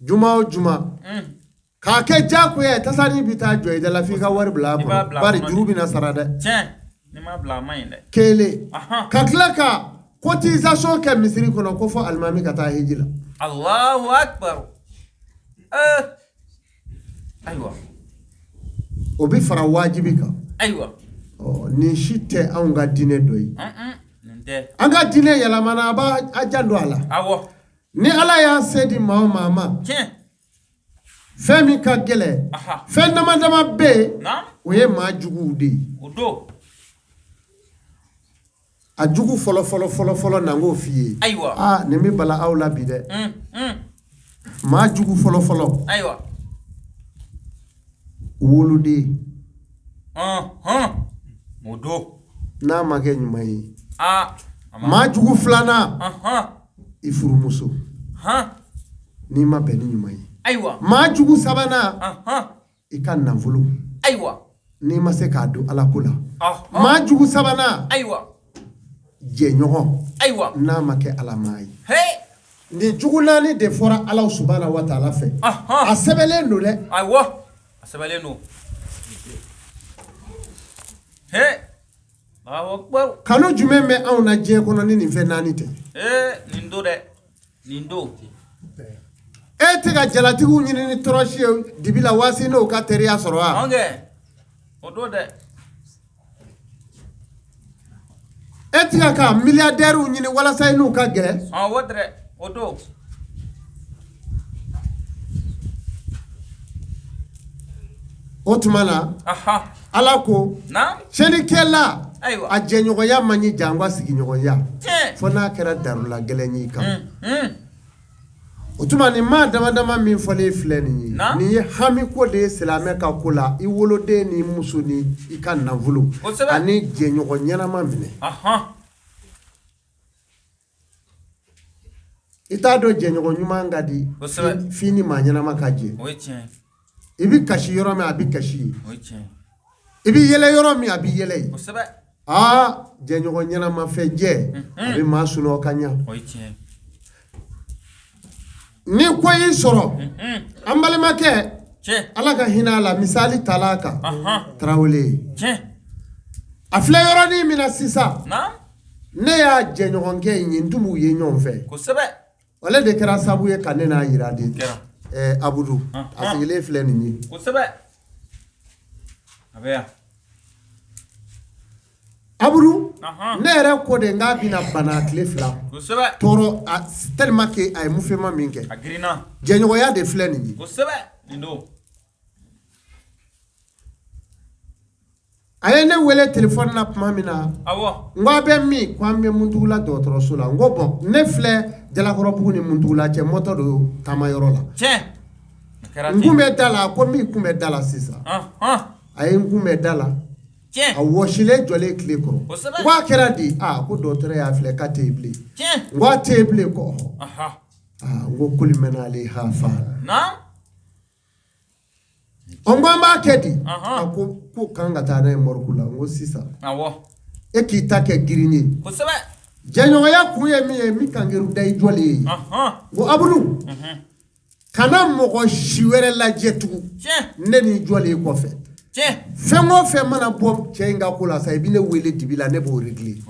Juma o juma k'a kɛ diyagoya ye, tasani bɛ taa jɔ i da la f'i ka wari bila a kɔnɔ, bari juru bɛna sara dɛ. Kelen ka tila ka cotisation kɛ misiri kɔnɔ ko fo alimami ka taa hiji la. Allahu akbar. Ayiwa, o bɛ fara wajibi kan. Ayiwa, nin si tɛ anw ka diinɛ dɔ ye. An ka diinɛ yɛlɛmana, a b'a janto a la. Awɔ. Ni Ala y'a se di maa o maa ma, fɛn min ka gɛlɛn, fɛn dama dama bɛ yen, o ye maa juguw de ye. O don. A jugu fɔlɔ fɔlɔ fɔlɔ fɔlɔ, na n k'o f'i ye. Ayiwa. Aa, nin bɛ bala aw la bi dɛ. Maa jugu fɔlɔ fɔlɔ. Ayiwa. Woloden. O don. N'a ma kɛ ɲuman ye. Maa jugu filanan. I furumuso. N'i ma bɛn ni ɲuman ye. Ayiwa. Maa jugu sabanan. I ka nafolo. Ayiwa. N'i ma se k'a don Ala ko la. Maa jugu sabanan. Ayiwa. Jɛɲɔgɔn. Ayiwa. N'a ma kɛ Ala maa ye. Nin jugu naani de fɔra Ala subahana wa taala fɛ. A sɛbɛnlen don dɛ. Ayiwa, a sɛbɛnlen don. Kanu jumɛn bɛ anw na diɲɛ kɔnɔ ni nin fɛn naani tɛ? Nin don dɛ, nin don. E tɛ ka jalatigiw ɲini ni tɔrɔsi ye dibi la waasi n'o ka teriya sɔrɔ wa? O don dɛ. E tɛ ka milliardairew ɲini walasa i n'u ka gɛrɛ? O dɛ, o don. O tuma na, Ala ko tiɲɛnikɛla, a jɛɲɔgɔnya man ɲi janko sigiɲɔgɔnya, fo n'a kɛra darula gɛlɛn y'i kan. O tuma nin maa dama dama min fɔlen filɛ nin ye, nin ye hami ko de ye silamɛ ka ko la, i woloden ni muso ni i ka nafolo ani jɛɲɔgɔn ɲɛnama minɛ. I t'a dɔn jɛɲɔgɔn ɲuman ka di f'i ni maa ɲɛnama ka jɛ. I bɛ kasi yɔrɔ min, a bɛ kasi yen. I bɛ yɛlɛ yɔrɔ min, a bɛ yɛlɛ yen. Aa, jɛɲɔgɔn ɲɛnama fɛ jɛ, a bɛ maa sunɔgɔ ka ɲɛ. Ni ko y'i sɔrɔ, an balimakɛ, Ala ka hinɛ a la, misali tala a kan, Tarawele, a filɛ yɔrɔnin min na sisan, ne y'a jɛɲɔgɔnkɛ in ye, n tun b'u ye ɲɔgɔn fɛ. Ale de kɛra sababu ye ka ne n'a jira de. Abudu, a sigilen filɛ nin ye. Abudu, ne yɛrɛ ko de n k'a bɛna bana tile 2 tɔɔrɔ tellement que a ye mouvement min kɛ. Jɛɲɔgɔnya de filɛ nin ye. A ye ne wele téléphone na tuma min na, n ko a bɛ min? Ko an bɛ Muntugula dɔgɔtɔrɔso la. N ko bon, ne filɛ Jalakɔrɔbugu ni Muntugula cɛ, moto don taama yɔrɔ la. N kun bɛ da la, ko min kun bɛ da la sisan. A ye n kun bɛ da la, a wɔsilen jɔlen tile kɔrɔ. N ko a kɛra di? Aa, ko dɔgɔtɔrɔ y'a filɛ k'a tɛ yen bilen. N ko a tɛ yen bilen ko ɔhɔ. Aa, n ko kuli man aleha fan. Ɔ, n ko an b'a kɛ di? A ko k'u kan ka taa n'a ye morgue la. N ko sisan, e k'i ta kɛ girin ye. Jɛɲɔgɔnya kun ye min ye, min kan k'i da i jɔlen ye. N ko Abudu, kana mɔgɔ si wɛrɛ lajɛ tugun, ne n'i jɔlen kɔfɛ. Fɛn o fɛn mana bɔ cɛ in ka ko la sa, i bɛ ne wele dibi la, ne b'o régler.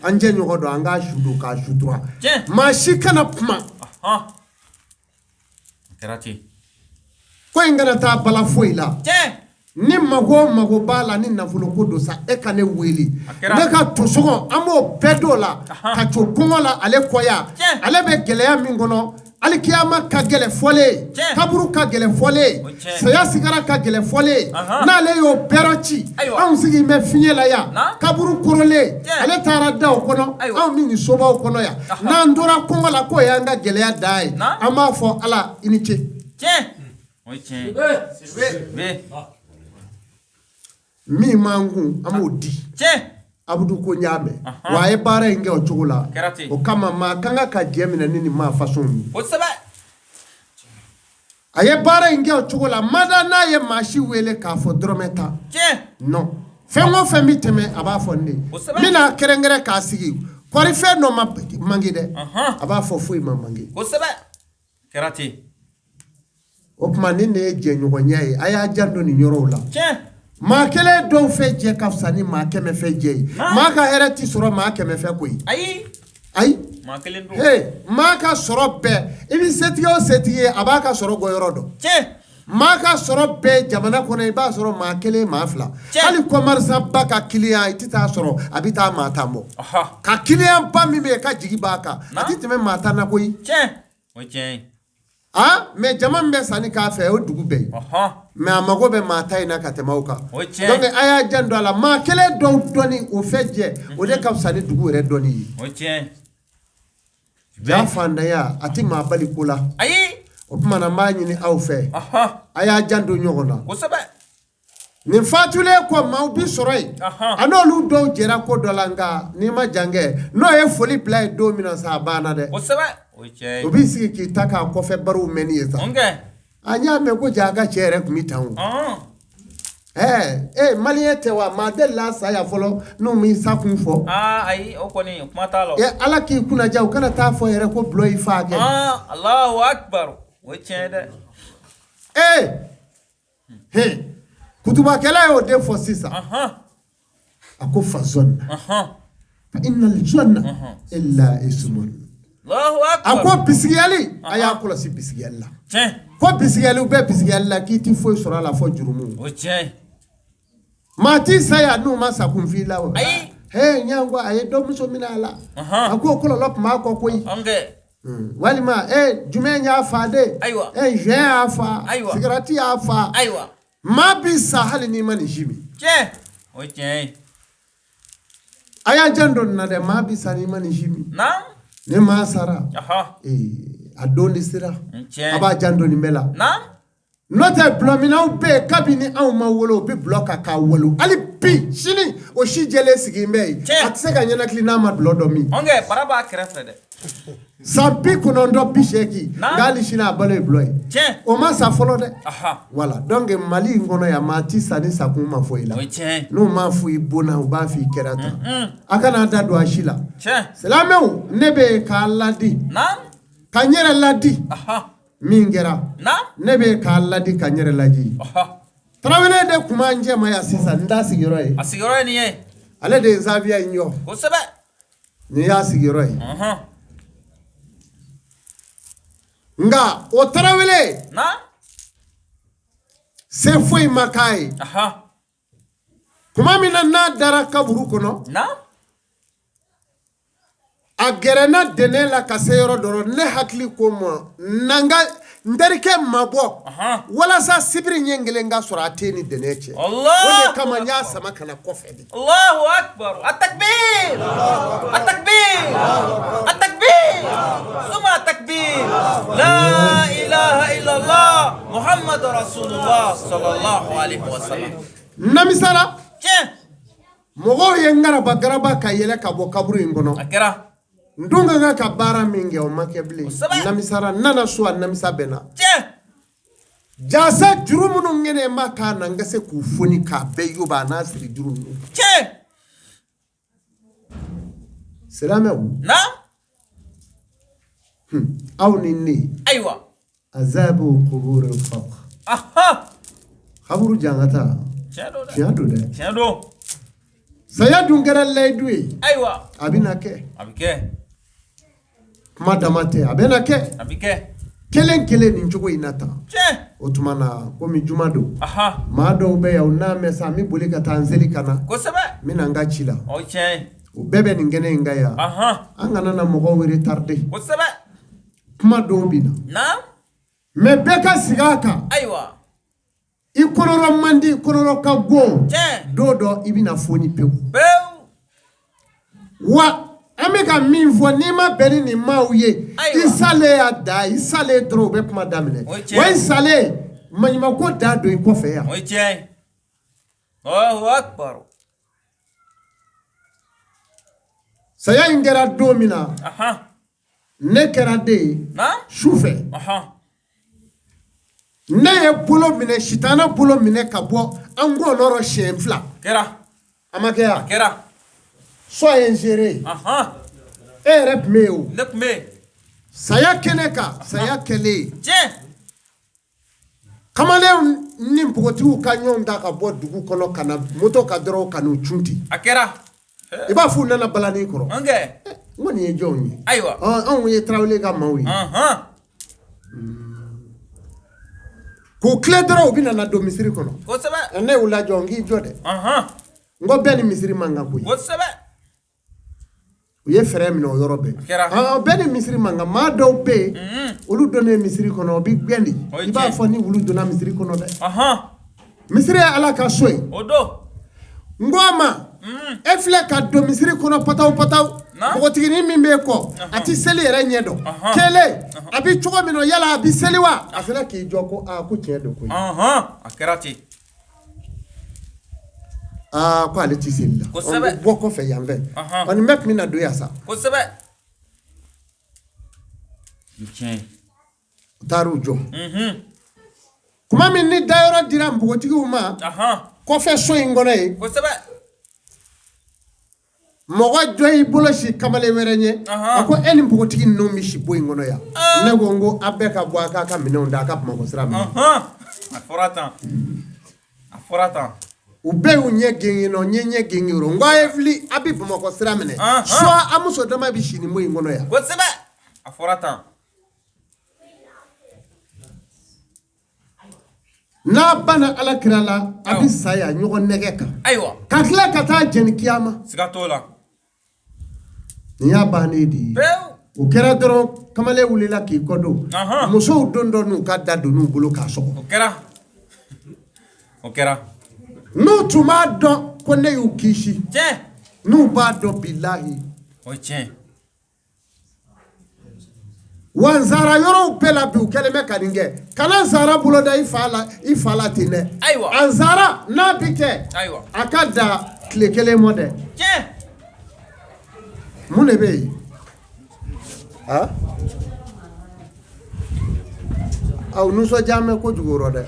An jɛ ɲɔgɔn dɔn, an k'a su don k'a sutura, maa si kana kuma. Ko in kana taa bala foyi la. Ni mago o mago b'a la, ni nafolo ko don sa, e ka ne wele, ne ka tosɔngɔ an b'o bɛɛ don la ka to kɔngɔ la ale kɔ yan. Ale bɛ gɛlɛya min kɔnɔ, alikiyama ka gɛlɛ fɔlen, kaburu ka gɛlɛ fɔlen, saya sigara ka gɛlɛ fɔlen, n'ale y'o bɛɛ ci, anw sigi bɛ fiɲɛ la yan, kaburu korolen, ale taara da o kɔnɔ, anw bɛ nin sobaw kɔnɔ yan, n'an tora kɔngɔ la k'o y'an ka gɛlɛya dan ye, an b'a fɔ Ala i ni ce. Min m'an kun, an b'o di. Abudu ko n y'a mɛn. Wa a ye baara in kɛ o cogo la. O kama maa kan ka jɛ minɛ ni nin maa façon ye. A ye baara in kɛ o cogo la, mada n'a ye maa si wele k'a fɔ dɔrɔmɛ tan, non, fɛn o fɛn bɛ tɛmɛ, a b'a fɔ ne n bɛna kɛrɛnkɛrɛn k'a sigi. Kɔri fɛn dɔ ma manqué dɛ, a b'a fɔ foyi ma manqué. Kɛra ten. O tuma nin de ye jɛɲɔgɔnya ye, a y'a janto nin yɔrɔw la. Maa kelen dɔw fɛ jɛ ka fisa ni maa 100 fɛ jɛ ye. Maa ka hɛrɛ ti sɔrɔ maa 100 fɛ koyi. Ayi. Ayi. Maa kelen don. Maa ka sɔrɔ bɛɛ, i bɛ setigi o setigi ye, a b'a ka sɔrɔ bɔ yɔrɔ dɔn. Maa ka sɔrɔ bɛɛ jamana kɔnɔ, i b'a sɔrɔ maa kelen, maa fila. Hali commerçant ba ka client, i tɛ taa sɔrɔ a bɛ taa maa 10 bɔ. Ka client ba min bɛ yen ka jigi b'a kan, a tɛ tɛmɛ maa 10 na koyi. O tiɲɛ ye. Ah, mais jama min bɛ sanni k'a fɛ, o dugu bɛɛ ye. Mais a mago bɛ maa 10 in na ka tɛmɛ aw kan. Donc a y'a janto a la, maa kelen dɔw dɔnni o fɛ jɛ, o de ka fisa ni dugu yɛrɛ dɔnni ye. O tiɲɛ. Ja fantanya a tɛ maa bali ko la. Ayi. O tuma na n b'a ɲini aw fɛ, a y'a janto ɲɔgɔn na. Kosɛbɛ. Nin fatulen kɔ, maaw bi sɔrɔ yen, a n'olu dɔw jɛra ko dɔ la, nka n'i ma jan kɛ, n'o ye foli bila yen don min na sa, a banna dɛ. Kosɛbɛ. O ye tiɲɛ ye. O b'i sigi k'i ta k'a kɔfɛ barow mɛn ni ye sa. A y'a mɛn ko ja a ka cɛ yɛrɛ tun bɛ tan o. Ɛɛ maliyɛn tɛ wa, maa delila sa yan fɔlɔ n'u m'i sa kun fɔ. Aa ayi, o kɔni kuma t'a la. Ala k'i kunnaja, u kana taa fɔ yɛrɛ ko dɔlɔ y'i fa kɛ. Alahu akibaru, o ye tiɲɛ ye dɛ. Ee he kutubakɛla y'o de fɔ sisan. A ko fa zɔnna fa inna zɔnna illa ismun. A ko bisigiyali, a y'a kɔlɔsi bisigiyali la. Ko bisigiyali bɛ bisigiyali la k'i tɛ foyi sɔrɔ a la fɔ jurumu. O tiɲɛ. Maa t'i sa yan n'u ma sakun f'i la o. Ayi. He ɲango a ye dɔ muso minɛ a la. A ko kɔlɔlɔ tun b'a kɔ koyi. Walima jumɛn y'a fa de? Ayiwa. Joint y'a fa. Ayiwa. Sigarati y'a fa. Ayiwa. Maa bi sa hali n'i ma nin si min. Tiɲɛ. O ye tiɲɛ ye. A y'a janto nin na dɛ, maa bi sa n'i ma nin si min. Naam. Ni maa sara. A don de sera. Tiɲɛ. A b'a janto nin bɛɛ la. Naam. N'o tɛ dɔlɔminnaw bɛ yen, kabini anw ma wolo, u bɛ dɔlɔ kan k'a wolo hali bi sini, o si jɛlen sigi bɛ yen. A tɛ se ka ɲɛnakili n'a ma dɔlɔ dɔ min. Ɔnkɛ bara b'a kɛrɛfɛ dɛ. San 90 80, nka hali sini a balo ye dɔlɔ ye. Tiɲɛ. O ma sa fɔlɔ dɛ. Voilà, donc Mali in kɔnɔ yan, maa ti sa ni sakun ma fɔ i la. O ye tiɲɛ ye. N'u m'a fɔ i bonna, u b'a fɔ i kɛra tan. A kana da don a si la. Tiɲɛ. Silamɛw, ne bɛ yen k'a ladi. Naam. Ka n yɛrɛ ladi. Min kɛra. Naam. Ne bɛ k'a ladi ka n yɛrɛ laji. Tarawele de tun b'an cɛma yan sisan, n t'a sigiyɔrɔ ye. A sigiyɔrɔ ye nin ye. Ale de ye zawiya in jɔ. Kosɛbɛ. Nin y'a sigiyɔrɔ ye. Nka o Tarawele. Naam. Se foyi ma k'a ye. Tuma min na n'a dara kaburu kɔnɔ. Naam. A gɛrɛna dɛnɛ la ka se yɔrɔ dɔ, ne hakili ko ma na n ka n terikɛ mabɔ walasa sibiri ɲɛ kelen ka sɔrɔ a tɛ ni dɛnɛ cɛ. O de kama n y'a sama ka na kɔfɛ de. Allahu akbar. Atakbir. Atakbir. Atakbir. Suma takbir. La ilaha illallah Muhammadu Rasulullah sallallahu alaihi wasallam. Namisara. Tiɲɛ. Mɔgɔw ye n garaba garaba ka yɛlɛ ka bɔ kaburu in kɔnɔ. A kɛra. N dun ka kan ka baara min kɛ, o ma kɛ bilen. Namisara, n nana so, a namisa bɛnna. Tiɲɛ. Jasa juru minnu ŋɛnɛ ma k'a na, n ka se k'u foni k'a bɛɛ yoba a n'a siri juru ninnu. Tiɲɛ. Silamɛw. Naam. Aw ni ne. Ayiwa. Azabu kuburu faq. Kaburu jangata. Tiɲɛ don dɛ. Tiɲɛ don dɛ. Tiɲɛ don. Saya dun kɛra layidu ye. Ayiwa. A bɛna kɛ. A bɛ kɛ. Kuma dama tɛ, a bɛna kɛ. A bɛ kɛ. Kelen kelen nin cogo in na tan. Tiɲɛ. O tuma na komi juma don. Maa dɔw bɛ yan, u n'a mɛn sa, n bɛ boli ka taa n seli ka na. Kosɛbɛ. N bɛna n ka ci la. O ye tiɲɛ ye. O bɛɛ bɛ nin kɛnɛ in kan yan. An kana na mɔgɔw retarder. Kosɛbɛ. Kuma dɔw bɛ na. Naam. Mais bɛɛ ka sigi a kan. Ayiwa. I kɔnɔrɔ man di, i kɔnɔrɔ ka go. Tiɲɛ. Don dɔ i bɛna foni pewu. Pewu. Wa an bɛ ka min fɔ, n'i ma bɛn ni nin maaw ye, i salen y'a da, i salen dɔrɔn u bɛ kuma daminɛ. Wa i salen maɲumanko da don i kɔfɛ yan. O ye tiɲɛ ye. Allahu akbar. Saya in kɛra don min na. Ne kɛra den ye. Su fɛ. Ne ye bolo minɛ, sitana bolo minɛ ka bɔ an kɔnɔrɔ siɲɛ 2. Kɛra. A ma kɛ yan? A kɛra. Sois ingéré. E yɛrɛ tun bɛ yen o. Ne tun bɛ yen. Saya kɛnɛ kan, saya kɛlen. Tiɲɛ. Kamalenw ni npogotigiw ka ɲɔgɔn ta ka bɔ dugu kɔnɔ ka na moto kan dɔrɔn ka n'u cun ten. A kɛra. I b'a f'u nana balani kɔrɔ. N kɛ. N ko nin ye jɔnw ye? Ayiwa. Anw ye Tarawele ka maaw ye. K'u tile dɔrɔn u bɛna na don misiri kɔnɔ. Kosɛbɛ. Ne y'u lajɔ n k'i jɔ dɛ. N ko bɛɛ ni misiri man kan koyi. Kosɛbɛ. U ye fɛɛrɛ minɛ o yɔrɔ bɛɛ. Bɛɛ ni misiri man kan. Maa dɔw bɛ yen, olu donnen misiri kɔnɔ, o bɛ gɛn de. I b'a fɔ ni wulu donna misiri kɔnɔ dɛ. Misiri ye Ala ka so ye. O don. N ko a ma, e filɛ ka don misiri kɔnɔ pataw pataw. Npogotiginin min b'e kɔ, a tɛ seli yɛrɛ ɲɛ dɔn. Kelen, a bɛ cogo min na, yala a bɛ seli wa? A filɛ k'i jɔ ko aa ko tiɲɛ don koyi. A kɛra ten. Aa ko ale tɛ seli la. Kosɛbɛ. Bɔ kɔfɛ yan fɛ. Ɔ nin bɛɛ tun bɛ na don yan sa. Kosɛbɛ. Tiɲɛ. U taar'u jɔ. Kuma min ni dayɔrɔ dira npogotigiw ma. Kɔfɛ so in kɔnɔ yen. Kosɛbɛ. Mɔgɔ jɔ y'i bolo si kamalen wɛrɛ ɲɛ. A ko e ni npogotigi ninnu bɛ si bon in kɔnɔ yan. Ne ko n ko a bɛɛ ka bɔ a k'a ka minɛnw da a ka Bamakɔ sira minɛ. A fɔra tan. A fɔra tan. U bɛɛ y'u ɲɛ gengen nɔ, n ye ɲɛ gengen o rɔ. N ko a ye wuli a bɛ Bamakɔ sira minɛ. Soit a muso dama bɛ si nin bon in kɔnɔ yan. Kosɛbɛ. A fɔra tan. N'a banna Ala kira la, a bɛ sa yan ɲɔgɔn nɛgɛ kan. Ayiwa. Ka tila ka taa jɛni kiyama. Siga t'o la. Nin y'a bannen de ye. Pewu. O kɛra dɔrɔn kamalen wulila k'i kɔ don. Musow don dɔ n'u ka da donn'u bolo k'a sɔgɔ. O kɛra. O kɛra. N'u tun b'a dɔn ko ne y'u kisi. Tiɲɛ. N'u b'a dɔn bilahi. O ye tiɲɛ. Wa nsara yɔrɔw bɛɛ la bi u kɛlen bɛ ka nin kɛ. Kana nsara bolo da i fa la, i fa la ten dɛ. Ayiwa. A nsara n'a bi kɛ. Ayiwa. A ka dan tile kelen mɔ dɛ. Tiɲɛ. Mun de bɛ yen? Han? Aw nisɔndiya bɛ kojugu o rɔ dɛ.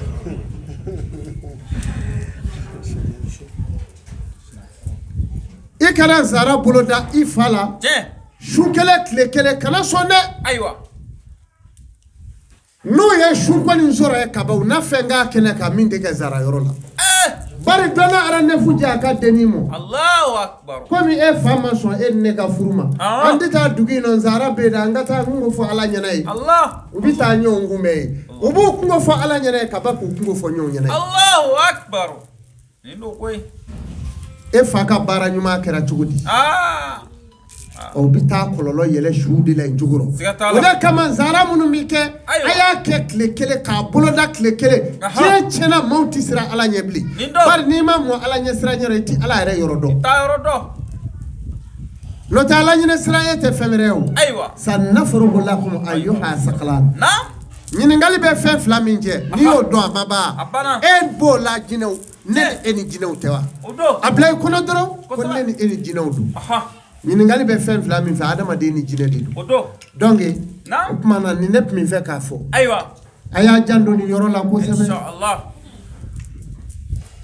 I kana nsara bolo da i fa la. Tiɲɛ. Su kelen tile kelen kana sɔn dɛ. Ayiwa. N'u ye su kɔni sɔrɔ yen kaban u na fɛn k'a kɛnɛ kan min tɛ kɛ zara yɔrɔ la. Bari dɔ na aranɛfu di a ka dennin ma. Allahu akbar. Komi e fa ma sɔn e ni ne ka furu ma. An tɛ taa dugu in nɔ zara bɛ yen dɛ, an ka taa kungo fɔ Ala ɲɛna yen. Allah. U bɛ taa ɲɔgɔn kunbɛn yen. U b'u kungo fɔ Ala ɲɛna yen ka ban k'u kungo fɔ ɲɔgɔn ɲɛna yen. Allahu akbar. Nin don koyi. E fa ka baara ɲuman kɛra cogo di? O bɛ taa kɔlɔlɔ yɛlɛ suw de la yen cogo rɔ. Siga t'a la. O de kama nsara minnu bɛ kɛ, Ayiwa. a y'a kɛ tile kelen k'a boloda tile kelen. Diɲɛ tiɲɛna maaw tɛ siran Ala ɲɛ bilen. Nin don. Bari n'i ma mɔ Ala ɲɛ siran ɲɛ i tɛ Ala yɛrɛ yɔrɔ dɔn. T'a yɔrɔ dɔn. N'o tɛ Ala ɲɛ siran ɲɛ tɛ fɛn wɛrɛ ye o. Ayiwa. Sanaforogo lakum ayyuha sakalan. Naam. Ɲininkali bɛ fɛn fila min jɛ, n'i y'o dɔn a ma ban. A banna. E b'o la jinɛw, ne ni e ni jinɛw tɛ wa? O don. A bila i kɔnɔ dɔrɔn ko Kosɛbɛ. ne ni e ni jinɛw don. Ɲininkali bɛ fɛn fila min fɛ, adamaden ni jinɛ de don. O don. Donc Naam. o tuma na nin ne tun bɛ fɛ k'a fɔ. Ayiwa. A y'a janto nin yɔrɔ la kosɛbɛ. Inshallah.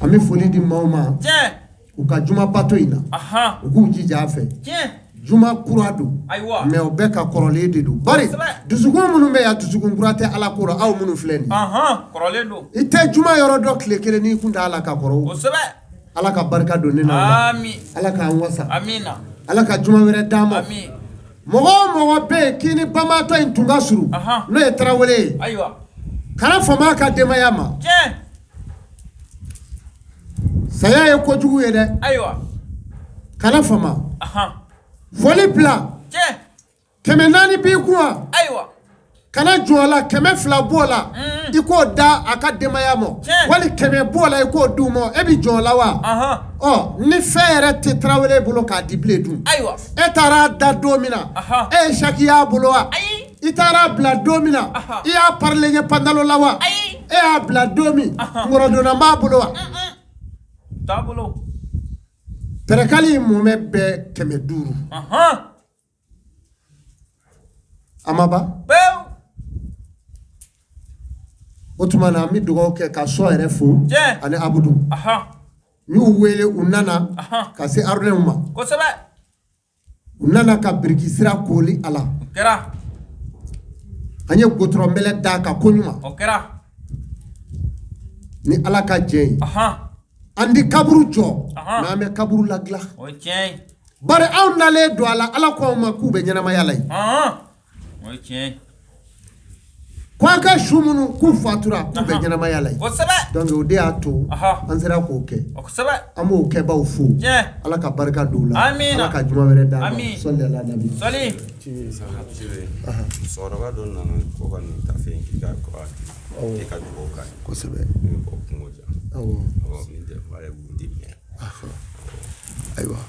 An bɛ foli di maaw ma. Tiɲɛ. U ka juma bato in na. U k'u jija a fɛ. Tiɲɛ. Juma kura don. Ayiwa. Mais o bɛɛ ka kɔrɔlen de don. Bari Kosɛbɛ. dusukun minnu bɛ yan, dusukun kura tɛ Ala ko rɔ, aw minnu filɛ nin ye. Kɔrɔlen don. I tɛ juma yɔrɔ dɔn tile kelen n'i kun tɛ Ala ka kɔrɔ. Kosɛbɛ. Ala ka barika don ne n'aw la. Ami. Ala k'an wasa. Amina. Ala ka juma wɛrɛ d'an ma. Ami. Mɔgɔ o mɔgɔ bɛ yen k'i ni banbaatɔ in tun ka surun, n'o ye Tarawele ye. Ayiwa. Kana fama a ka denbaya ma. Tiɲɛ. Saya ye kojugu ye dɛ. Ayiwa. Kana fama. Foli bila. Tiɲɛ. 400 b'i kun wa? Ayiwa. Kana jɔ a la, 200 b'o la. I k'o da a ka denbaya ma. Tiɲɛ. Wali 100 b'o la i k'o d'u ma, e bɛ jɔ o la wa? Ɔ ni fɛn yɛrɛ tɛ Tarawele bolo k'a di bilen dun. Ayiwa. E taara da don min na. E ye saki y'a bolo wa? Ayi. I taara bila don min na. I y'a parilen ye pantalon la wa? Ayi. E y'a bila don min. Kunkɔrɔdonna b'a bolo wa? T'a bolo. Pɛrɛkali mɔmɛ bɛɛ 500. A ma ban? Pewu. O tuma na an bɛ dugawu kɛ ka sɔ yɛrɛ fo. Tiɲɛ. Ani Abudu. N y'u wele u nana. Ka se Arunɛw ma. Kosɛbɛ. U nana ka biriki sira koli a la. O kɛra. An ye goudron bɛlɛ d'a kan koɲuman. O kɛra. Ni Ala ka jɛ ye, an di kaburu jɔ, mais an bɛ kaburu ladilan. O ye tiɲɛ ye. Bari anw nalen don a la, Ala ko anw ma k'u bɛ ɲɛnamaya la yen. O ye tiɲɛ ye. Ko an ka su minnu k'u fatura, k'u bɛ ɲɛnamaya la yen. Donc o de y'a to an sera k'o kɛ. An b'o kɛbaw fo. Ala ka barika don u la. Ala ka juma wɛrɛ d'an ma. Sɔli ala nabi. Sɔli. Musokɔrɔba dɔ nana ko ka nin tafe in k'i ka k'i ka dugawu k'a ye. Kosɛbɛ. Ne bɛ bɔ kungo ja. Awɔ. Awɔ, nin tɛ ale b'u di minɛ. Ayiwa.